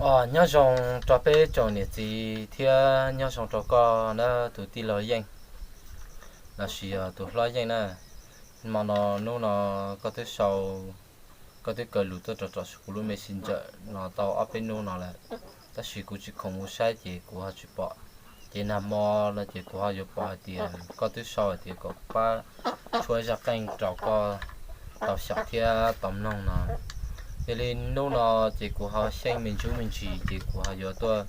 Os, nyob zoo rau peb tsoom niam txiv thiab nyob zoo rau koj na tus tij laug Yeej, los sis yog tus hlob Yeej na. Hmo no, hnub no koj twb sau, koj twb kaw lus tuaj rau kuv lub Messenger no tau ob peb hnub no lawm, tab sis kuv tsis khoom mus saib ces kuv ho tsis pom. Ces nag hmo no ces kuv ho yuav pom hais tias koj twb sau hais tias kom pab tshuab zaj qeej rau koj tau xyaum thiab tau mloog no. Yog li hnub no ces kuv ho xyeej me ntsis me ntsis ces kuv ho yuav tuaj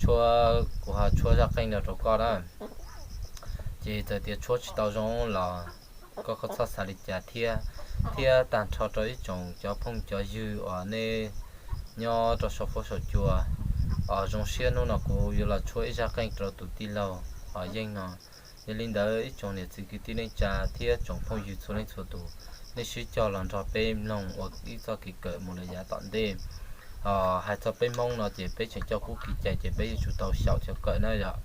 tshuab, kuv ho tshuab zaj qeej no rau koj na. Ces txawm tias tshuab tsis tau zoo los koj, koj txhob xav li cas thiab, thiab tag nrho rau ib tsoom cov phooj cov ywg uas nej nyob rau saum fuab saum cua. Os, zoo siab hnub no kuv yuav los tshuab ib zaj qeej rau tus tij laug Yeej no. Yog li ntawd ib tsoom niam txiv kwv tij neej tsa thiab tsoom phooj ywg txhua leej txhua tus, nej sib cog los nrog peb mloog ua ib txoj kev kawm mus lawm yav tom ntej. Hais txog peb Hmoob no ces peb tseem coj kub kev cai ces peb yuav tsum tau xyaum thiab kawm na yom.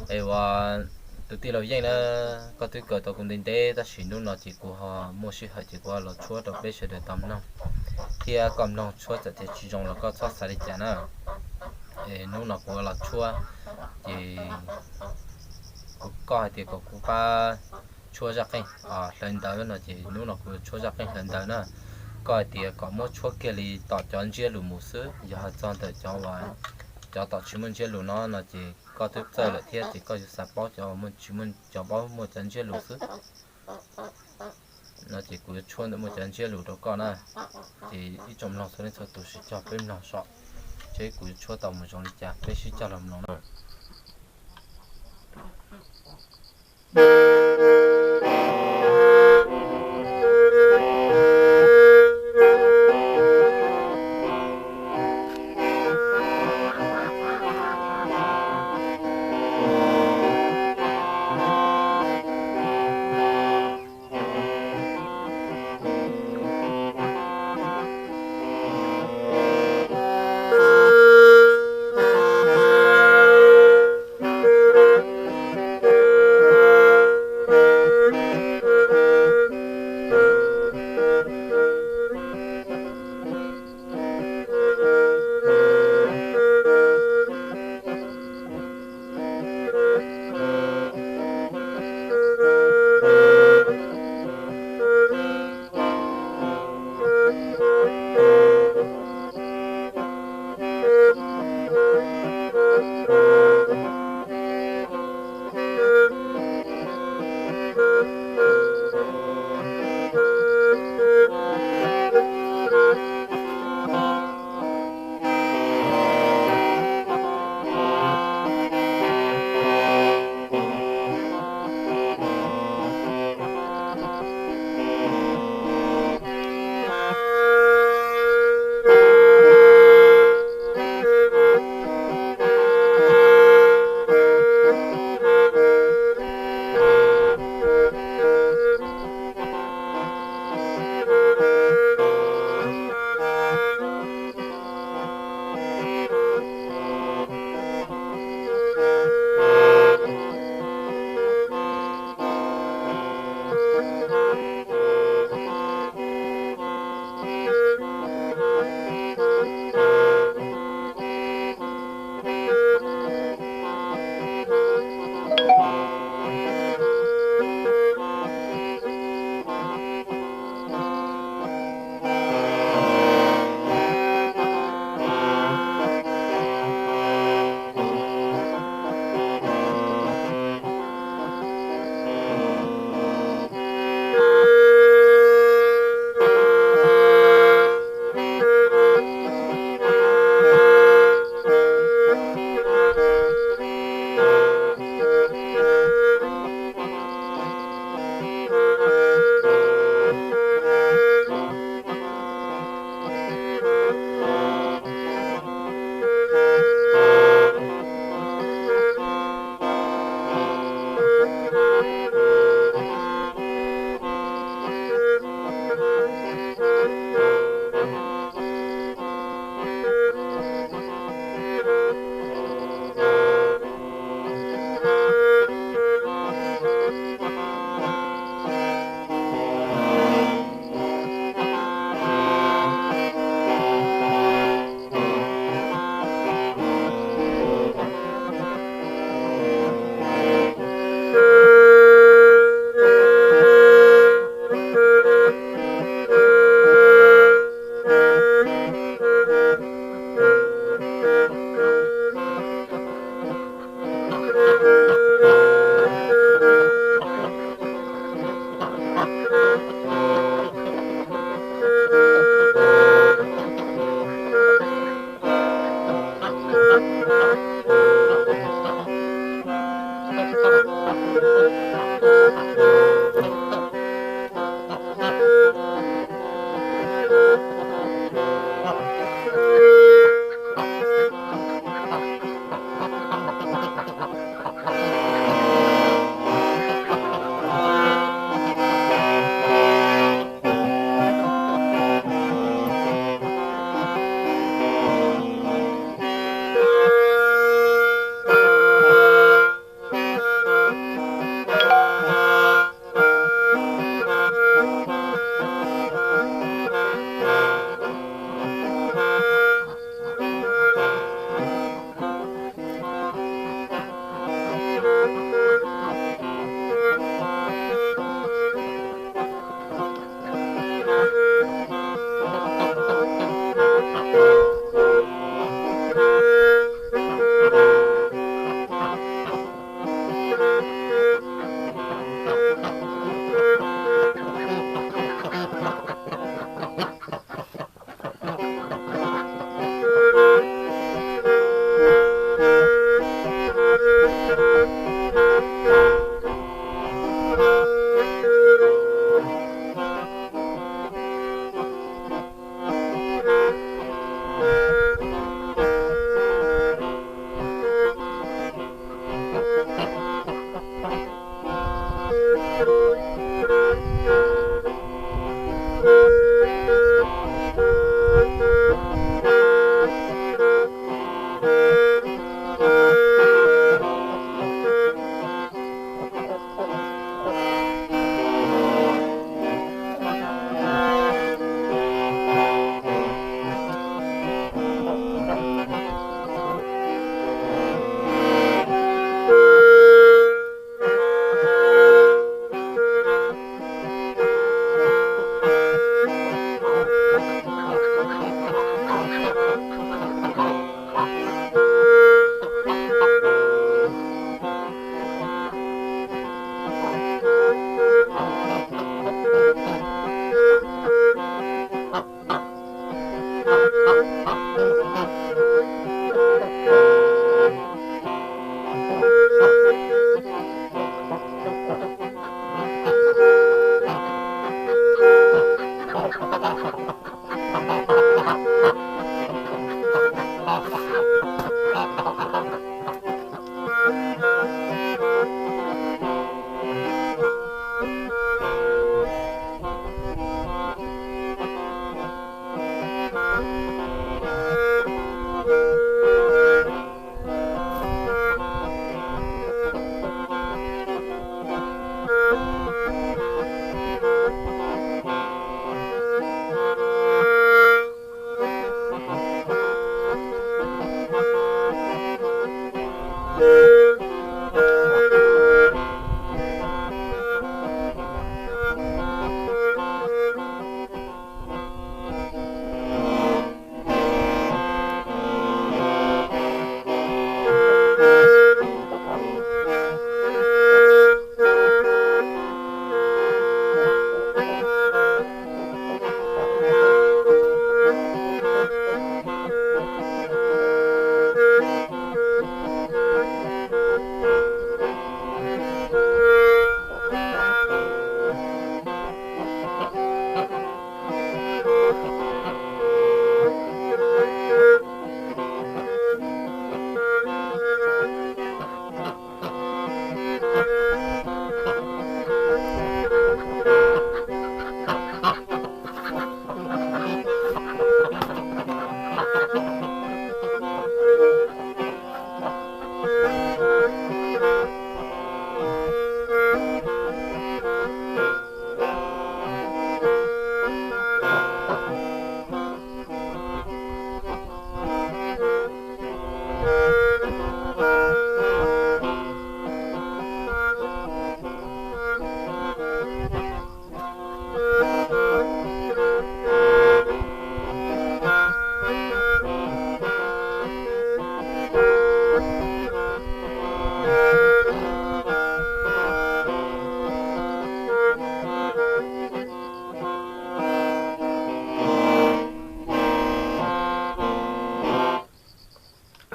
Es uas tus tij laug Yeej na, koj twb kawm tau kuv ntev ntev tab sis hnub no ces kuv ho muaj sij hawm ces kuv ho los tshuab rau peb sawv daws tau mloog, thiab koj mloog tshuab txawm tias tsis zoo los koj txhob xav li cas na. Es hnub no kuv los tshuab, ces kuv, koj hais tias kom kuv pab tshuab zaj qeej hlawv ntawv no ces hnub no kuv yuav tshuab zaj qeej hlawv ntawv na. Koj hais tias kom muab tshuab kiag li tom cov ntsiab lus mus xwb, yog hais txog ntawm cov uas, cov tom tsis muaj ntsiab lus no no ces koj twb txawj lawm thiab ces koj yuav xav paub cov, cov paub muaj cov ntsiab lus xwb. No ces kuv yuav tshuab ntawm muaj cov ntsiab lus rau koj na. Ces ib tsoom mloog txhua leej txhua tus sib cog peb mloog seb kuv yuav tshuab tau mus zoo li cas, peb sib cog los mloog na.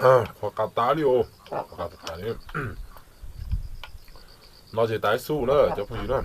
Qhuav qas tas li os. Qhuav qas tas li. No ces tas ib xub na cov phooj ywg na.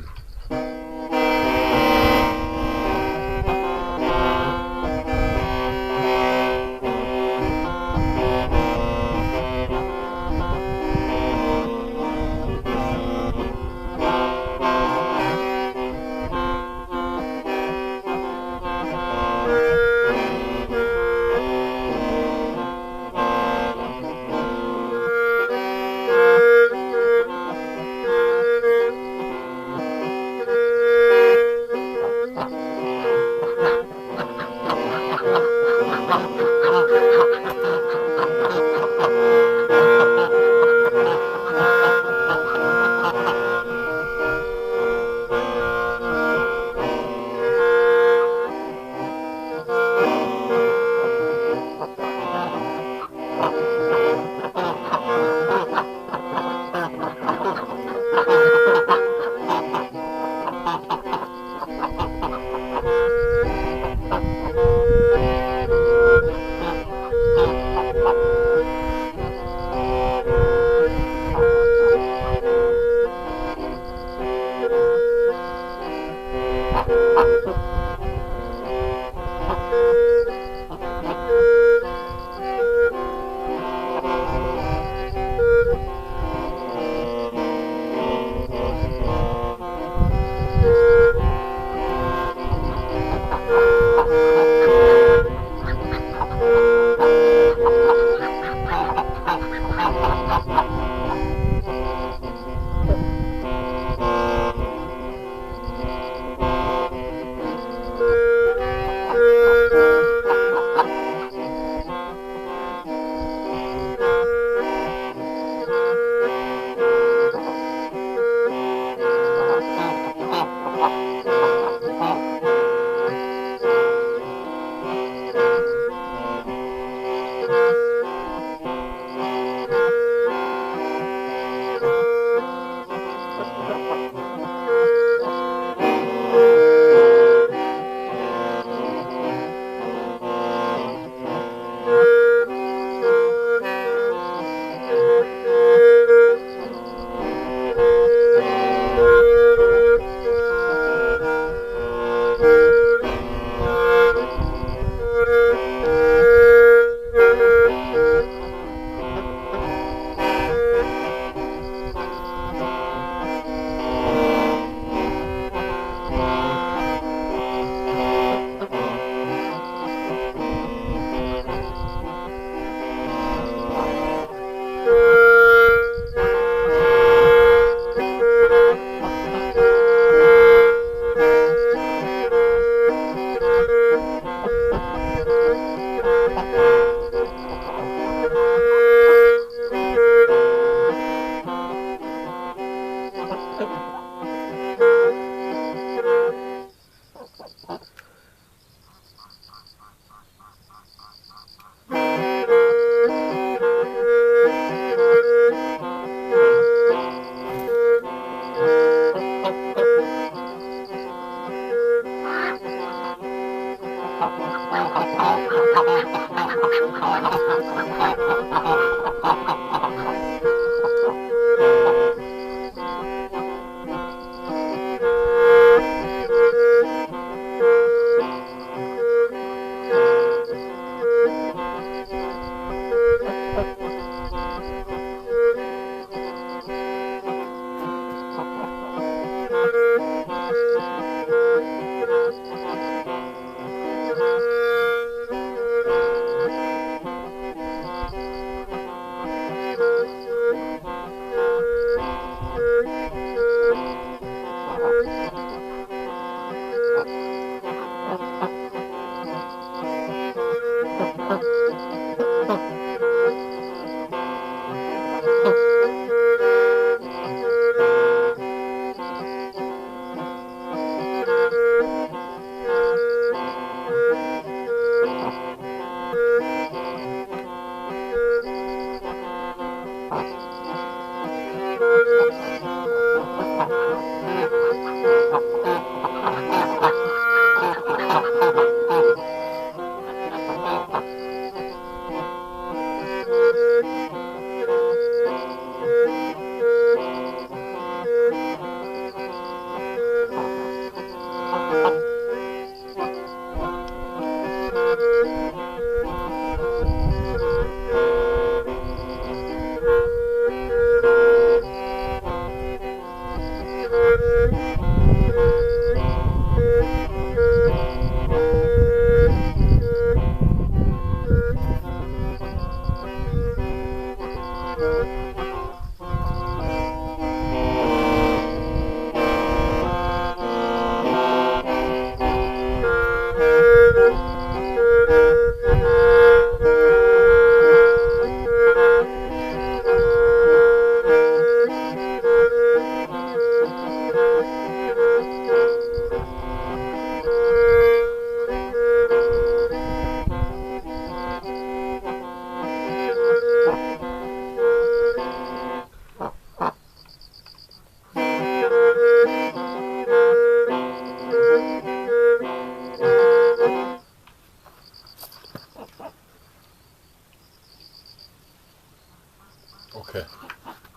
Ok,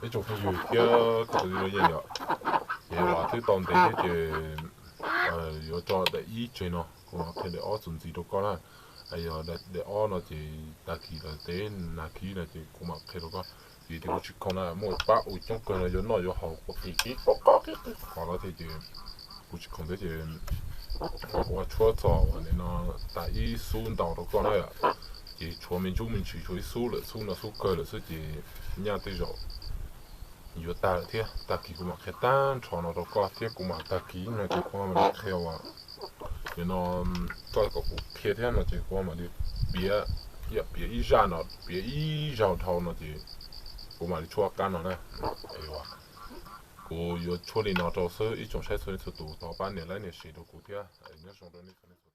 ib tsoom phooj ywg thiab cov tau yog yom, ces los twb tau ntev thiab ces yuav tso daim ib tseg no kuv mam qhia daim ob txuas ntxiv rau koj na. Yog daim ob no ces tag kis lawm teb nag kis no ces kuv mam qhia rau koj. Vim tias kuv tsis khoom na, muaj pab ua coob kawg no yuav noj yuav haus quaj qis qis qo qo qis qis qos los thiab ces kuv tsis khoom thiab ces kuv ua tshuab txog uas nim no tas ib xub ntau rau koj na. Ces tshuav me ntsuj me ntsis tshuav ib xub lawm, xub no xub kawg lawm xwb ces nyaj tej zaum yuav tag lawm thiab. Tag kis kuv mam qhia tag nrho no rau koj thiab kuv mam tag kis no ces kuv mam li qhia uas nim no koj kom kuv qhia thiab no ces kuv mam li piav, yam piav ib zaj no piav ib zaug dhau no ces kuv mam li tshuab qab no na. Kuv yuav tshuab li no rau xwb, ib tsoom saib txhua leej txhua tus thov pab nias like nias share rau kuv thiab, nyob zoo rau nej txhua leej txhua